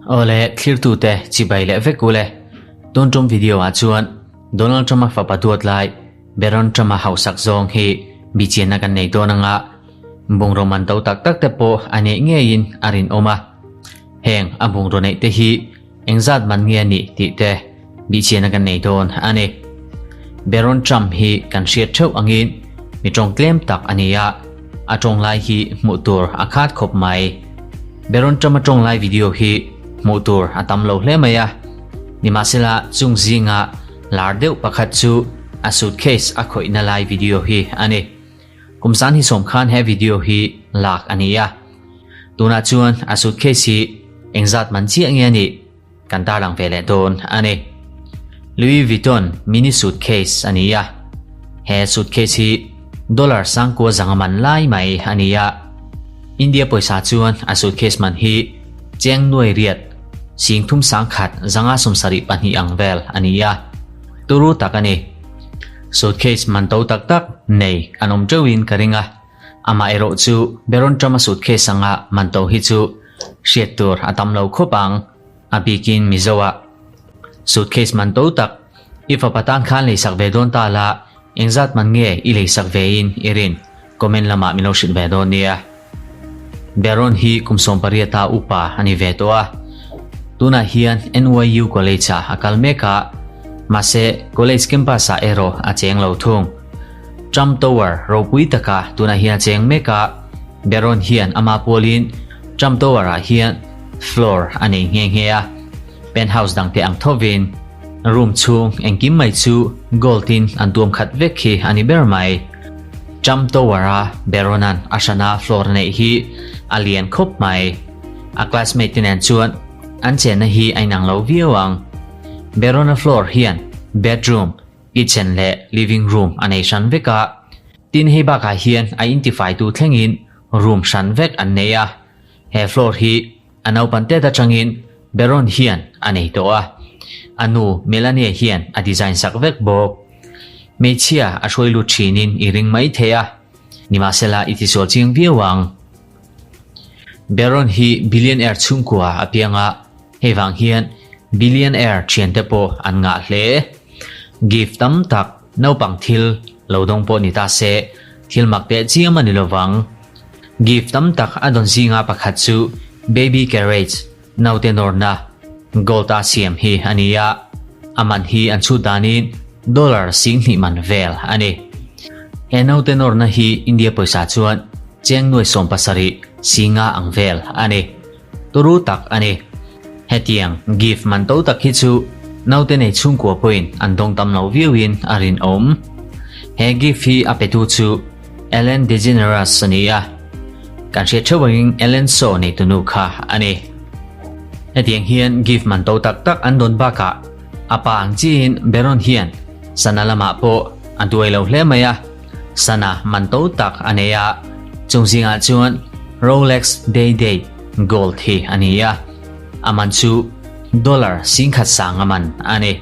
Awle, thlirtute chibai leh vek ule. Tun tum video ah chuan Donald Trump-a fapa duat lai Barron Trump-a hausak zawng hi bichianna kan nei dawn anga bungraw man to tak tak te pawh a neih ngeiin a rinawm a. Heng a bungraw neih te hi Engzat man nge a nih tih te bihchiahna kan nei dawn a ni. Baron Trump hi kan hriat theuh angin mi tawng tlem tak a ni a, a tawng lai hi hmuh tur a khat khawp mai. Baron Trump a tawng lai video hi hmuh tur a tam lo hle mai a, nimahsela chung zinga lar deuh pakhat chu a suitcase a khawihna lai video hi a ni. Kum san hi sawm khan he video hi lak a ni a, tunah chuan a suitcase hi engzat man chiah nge a nih kan tarlang ve leh dawn a ni. Louis Vuitton mini suitcase a ni a, he suitcase hi dollar sangkua zanga man lai mai a ni a, India pawisa chuan a suitcase man hi cheng nuai riat sing thum sangkhat zanga sawmsarih pahnih ang vel a ni a, turu tak a ni. Suitcase man to tak tak nei an awm teuhin ka ring a, amaherawh chu Baron Trump-a suitcase anga man to hi chu hriat tur a tam lo khawp ang, a bikin Mizo-ah. Suitcase man to tak i fapa tan khan leisak ve dawn ta la, engzat man nge i leisak vein i rin? Comment lamah min lo hrilh ve dawn nia. Baron hi kum 18-a upa a ni ve tawh a, tunah hian NYU College-ah a kal mek a, mahse college campus-ah erawh a cheng lo thung. Trump Tower ropui taka tunah hian a cheng mek a, Baron hian ama pualin Trump Tower-ah hian floor a nei nghe nghe a, penthouse dangte ang thovin room chhung engkim mai chu gold-in an tuam khat vek hi a ni ber mai. Trump Tower-a Baron-a'n a hrana floor a neih hi a lian khawp mai. A classmate te nen chuan an chenna hi a inang lo viau ang. Baron-a floor hian bedroom, kitchen leh living room a nei hran vek a. Tin hei bakah hian a intifaitu thlengin room hran vek an nei a. He floor hi A naupan tet atangin Baron hian a nei tawh a, a nu Melania hian a design sak vek bawk. Hmeichhia a hruai lut thinin i ring mai thei a, nimahsela i tisual chiang viau ang. Baron hi billionaire chhungkua a piang a, hei vang hian billionaire thiante pawh an ngah hle. Gift tam tak naupang thil lo dawng pawh ni ta se, thil mak teh chiam a ni lovang. Gift tam tak a dawn zinga pakhat chu baby carriage, naute nawrna, gold a siam hi a ni a, a man hi an chhut danin dollar 2000 man vel a ni. He naute nawrna hi India pawisa chuan cheng nuai 70 singa ang vel a ni. Turu tak a ni. Hetiang gift man to tak hi chu naute nei chhungkua pawhin an dawng tam lo viauin a rinawm. He gift hi a petu chu Ellen DeGeneres a ni a, kan hriat theuh angin Ellen Show neitu nu kha a ni. Hetiang hian gift man to tak tak an dawn bakah a pa ang chiin Baron hian sana lamah pawh a duai lo hle mai a, sana man to tak a nei a, chung zingah chuan Rolex Day Date Gold hi a ni a, a man chu dollar 10,000 sang a man a ni.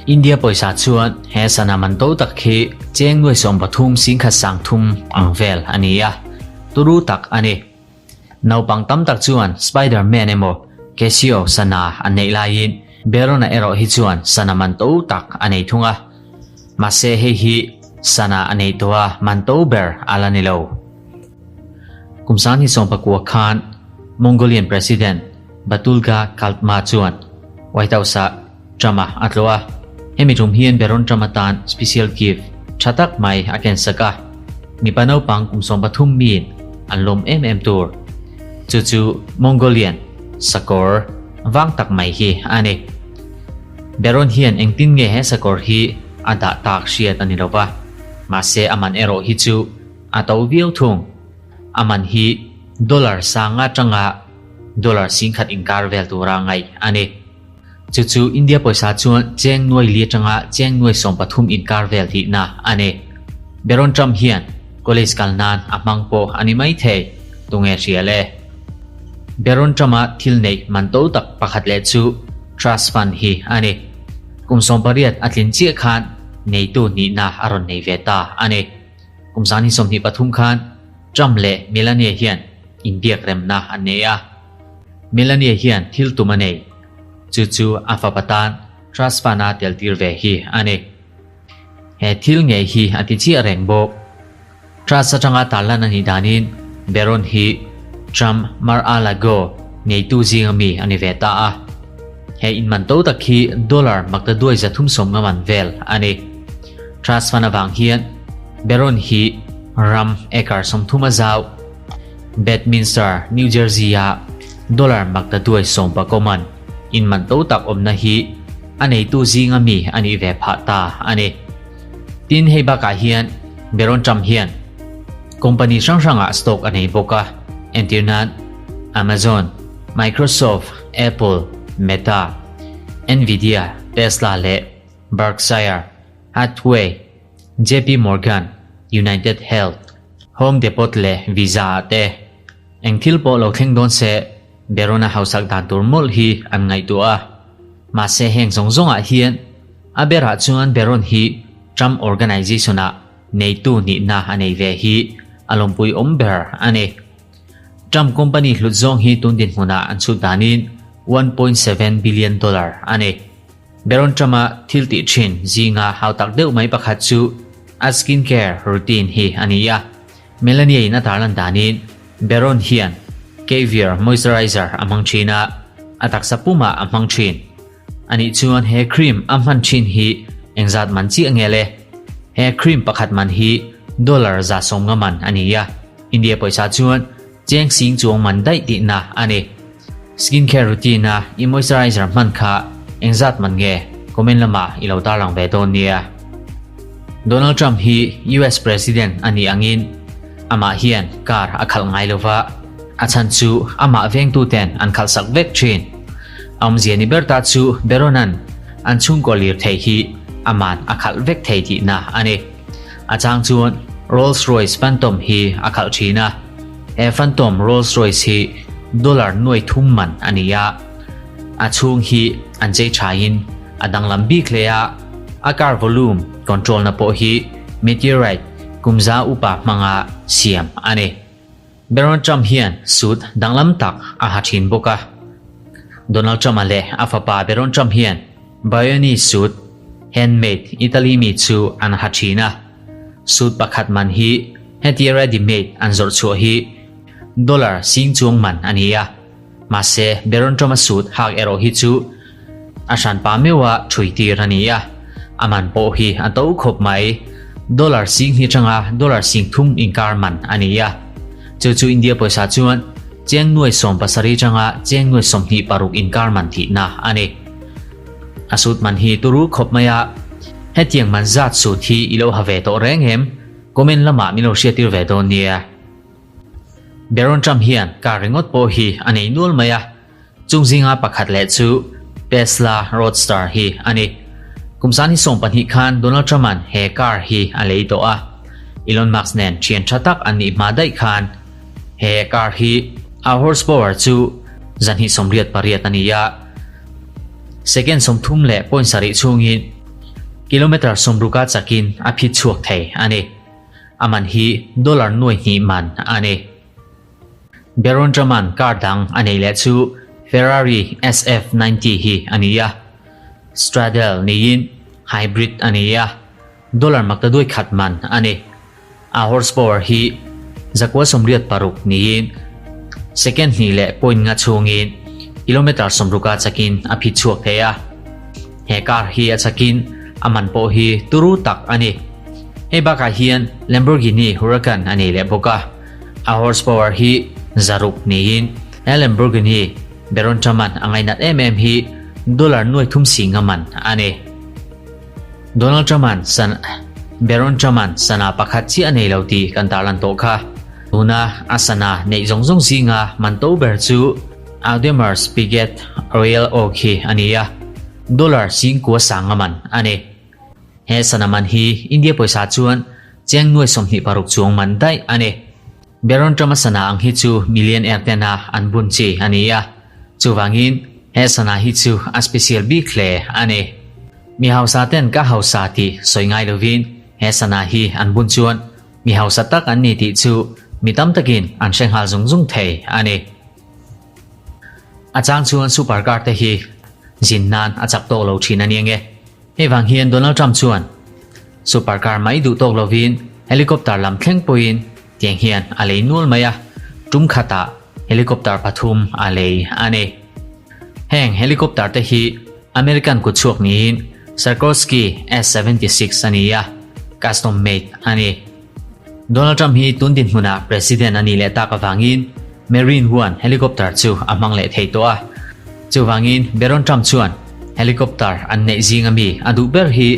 India pawisa chuan he sana man to tak hi cheng nuai 13 10,000 sang thum ang vel a ni a, turu tak a ni. Naupang tam tak chuan Spider-Man emaw Casio sana an neih laiin Baron-a erawh hi chuan sana man to tak a nei thung a. Mahse hei hi sana a nei tawh a man to ber a la ni lo. Kum 2019 khan Mongolian President Batulga Khaltmaa chuan White House-ah Trump-a a tlawh a, hemi tum hian Baron Trump atan special gift tha tak mai a kensak a, mipa naupang kum 13 miin an lawm em em tur. Chu chu Mongolian sakawr vang tak mai hi a ni. Baron hian engtin nge he sakawr hi a dah tak hriat a ni lo va, mahse a man erawh hi chu a to viau thung. A man hi dollar sanga tanga dollar 10,000 inkar vel tura ngaih a ni. Chu chu India pawisa chuan cheng nuai li atanga cheng nuai 13 inkar vel tihna a ni. Baron Trump hian college kal nan a hmang pawh a ni mai thei, tunge hria le. Baron Trump-a thil neih man to tak pakhat leh chu trust fund hi a ni. Kum 18 a tlin chiah khan neitu nihna a rawn nei ve ta a ni. Kum 2023 khan Trump leh Melania hian. inbiakremna an nei a. Melania hian thil tum a nei, chu chu a fapa tan trust fund-a tel tir ve hi a ni. He thil ngei hi a ti chiah reng bawk. Trust atanga tarlan a nih danin Barron hi Trump Mar-a-Lago neitu zinga mi a ni ve ta a. He inman to tak hi dollar maktaduai 350 man vel a ni. Trust fund avang hian Barron hi ram acre 30 a zau Bedminster, New Jersey-a dollar maktaduai 14 man inman to tak awmna hi a neitu zinga mi a nih ve phah ta a ni. Tin, hei bakah hian Baron Trump hian company hrang hrangah stock a nei bawk a, entir nan Amazon, Microsoft, Apple, Meta, Nvidia, Tesla leh Berkshire Hathaway, JP Morgan, United Health, Home Depot leh Visa ah te eng thil pawh lo thleng dawn se Baron-a hausak dan tur mawlh hi an ngaihtuah a. Mahse heng zawng zawngah hian a berah chuan Baron hi Trump Organization-ah neitu nihna a nei ve hi a lawmpui awm ber a ni. Trump company hlut zawng hi tun dinhmunah an chhut danin 1.7 billion dollar a ni. Baron Trump-a thil tih thin zinga hau tak deuh mai pakhat chu a skin care routine hi a ni a. Melania-in a tarlan danin Baron hian Caviar moisturizer a hmang thin a, a taksa pumah a hmang thin. Anih chuan he cream a hman thin hi engzat man chiah nge le? He cream pakhat man hi dollar 150 man a ni a, India pawisa chuan cheng sing chuang man daih tihna a ni. Skin care routine a i moisturizer hman kha engzat man nge? Comment lamah i lo tarlang ve dawn nia. Donald Trump hi US President a nih angin amah hian car a khalh ngai lova, a chhan chu amah vengtuten an khalhsak vek thin. A awmzia ni ber ta chu Barron-a'n an chhungkaw lirthei hi aman a khalh vek thei tihna a ni. A chang chuan Rolls Royce Phantom hi a khalh thin a, he Phantom Rolls Royce hi dollar 3000 man a ni a, a chhung hi an chei thain a danglam bik hle a, a car volume control na pawh hi meteorite kumza upa hmanga siam a ni. Baron Trump hian suit danglam tak a ha thin bawk a. Donald Trump-a leh a fapa Baron Trump hian Brioni suit, handmade Italy mi chu an ha thin a. Suit pakhat man hi hetia ready made an zawrh chhuah hi dollar sing chuang man a ni a. Mahse, Baron Trump-a suit hak erawh hi chu a hranpa meuha thui tir a ni a, a man pawh hi a to khawp mai. Dollar 2000 tanga dollar 3000 inkar man a ni a, chu chu India pawisa chuan cheng 70,000 tanga cheng 26,000 inkar man tihna a ni. A suit man hi turu khawp mai a, hetiang man zat suit hi i lo ha ve tawh reng em? Comment lamah min lo hriattir ve dawn nia. Baron Trump hian car ringawt pawh hi a nei nual mai a, chung zinga pakhat leh chu Tesla Roadster hi a ni. Kum 2020 khan Donald Trump-a'n he car hi a lei tawh a, Elon Musk nen thian tha tak an nih hma daih khan he car hi a horsepower chu 288 a ni a, second 30.7 chhungin kilometre 60 a chakin a phit chhuak thei a ni. A man hi dollar 2,000 man a ni. Baron Trump-a'n car dang a nei leh chu Ferrari SF90 hi a ni a. Stradale niin hybrid a ni a, dollar 101 man a ni. A horsepower hi 986 niin second 2.5 chhungin kilometre 60 a chakin a phit chhuak thei a. He car hi a chakin a man pawh hi turu tak a ni. Hei bakah hian Lamborghini Huracan a nei leh bawk a, a horsepower hi 600 niin he Lamborghini Baron Trump-a'n a ngainat em em hi dollar 350 man a ni. Donald Trump-a'n san Baron Trump-a'n sana pakhat chiah a nei lo tih kan tarlan tawh kha. Tuna a sana neih zawng zawng zinga man to ber chu Audemars Piguet Royal Oak hi a ni a, dollar 9,000 man a ni. He sana man hi India pawisa chuan cheng 26,000 chuang man daih a ni. Baron Trump-a sana ang hi chu millionaire tena an bun chi a ni a, chuvangin he sana hi chu a special bik hle a ni. Mi hausa ten ka hausa tih sawi ngai lovin he sana hi an bun chuan mi hausa tak an ni tih chu mi tam takin an hre nghal zung zung thei a ni. A chang chuan super car te hi zin nan a chak tawk lo thin a ni ange. Hei vang hian Donald Trump chuan super car mai duh tawk lovin helicopter lam thleng pawhin tiang hian a lei nual mai a, tum khatah helicopter pathum a lei a ni. Heng helicopter te hi American kutchhuak niin Sikorsky S-76 a ni a, custom made a ni. Donald Trump hi tun dinhmunah President a nih leh tak avangin Marine One helicopter chu a hmang leh thei tawh a. Chuvangin Baron Trump chuan helicopter an neih zing ami a duh ber hi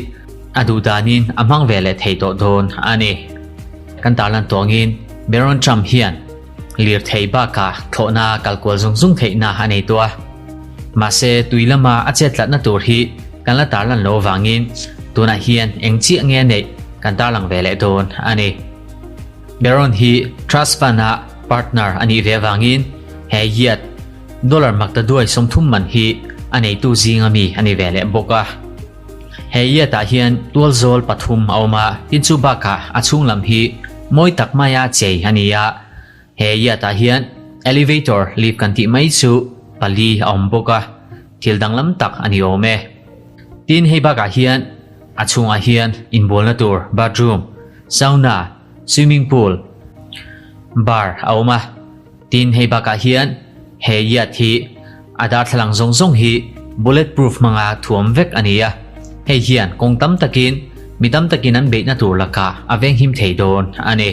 a duh danin a hmang ve leh thei tawh dawn a ni. Kan tarlan tawngin Baron Trump hian lirthei bakah thlawhna kalkual zung zung theihna a nei tawh a. Mahse tui lama a chettlatna tur hi kan la tarlan lo avangin tunah hian eng chiah nge a neih kan tarlang ve leh dawn a ni. Baron hi Trust Fund-a partner a nih ve avangin he yacht dollar maktaduai 30 man hi a neitu zinga mi a ni ve leh bawk a. He yacht-ah hian tualzawl pathum a awm a, tin chu bakah a chhung lam hi mawi tak maia chei a ni a. He yacht-ah hian elevator lift kan tih mai chu pali a awm bawk a, thil danglam tak a ni awm e. Tin, hei bakah hian a chhungah hian inbualna tur bathroom, sauna, swimming pool, bar a awm a. Tin, hei bakah hian he yacht hi a darthlalang zawng zawng hi bullet proof hmanga thuam vek a ni a, hei hian kawng tam takin mi tam takin an beihna tur lakah a venghim thei dawn a ni.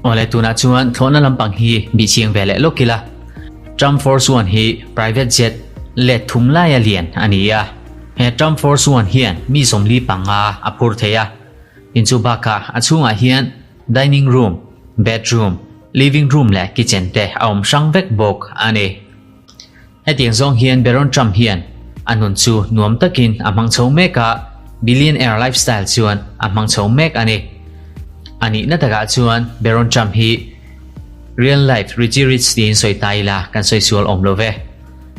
Awle tunah chuan thlawhna lampang hi bih chiang ve leh lawk ila, Trump Force One hi private jet let thum laia lian a ni a, he Trump Force One hian mi 45 a phur thei a, tin chu bakah a chhungah hian dining room, bedroom, living room leh kitchen te a awm hrang vek bawk a ni. Hetiang zawng hian Baron Trump hian a nun chu nuam takin a hmang chho mek a, billionaire lifestyle chuan a hmang chho mek a ni. A nihna takah chuan Baron Trump hi real life Richie Rich tiin sawi ta ila kan sawi sual awm lo ve.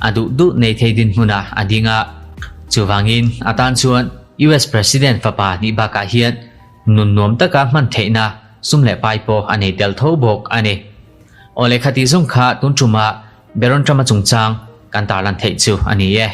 A duh duh nei thei dinhmunah a ding a, chuvangin a tan chuan US President fapa nih bakah hian nun nuam taka hman theihna sum leh pai pawh a nei tel tho bawk a ni. Aw lehkha tih zawng kha tun tumah Baron Trump-a chungchang kan tarlan theih chu a ni e.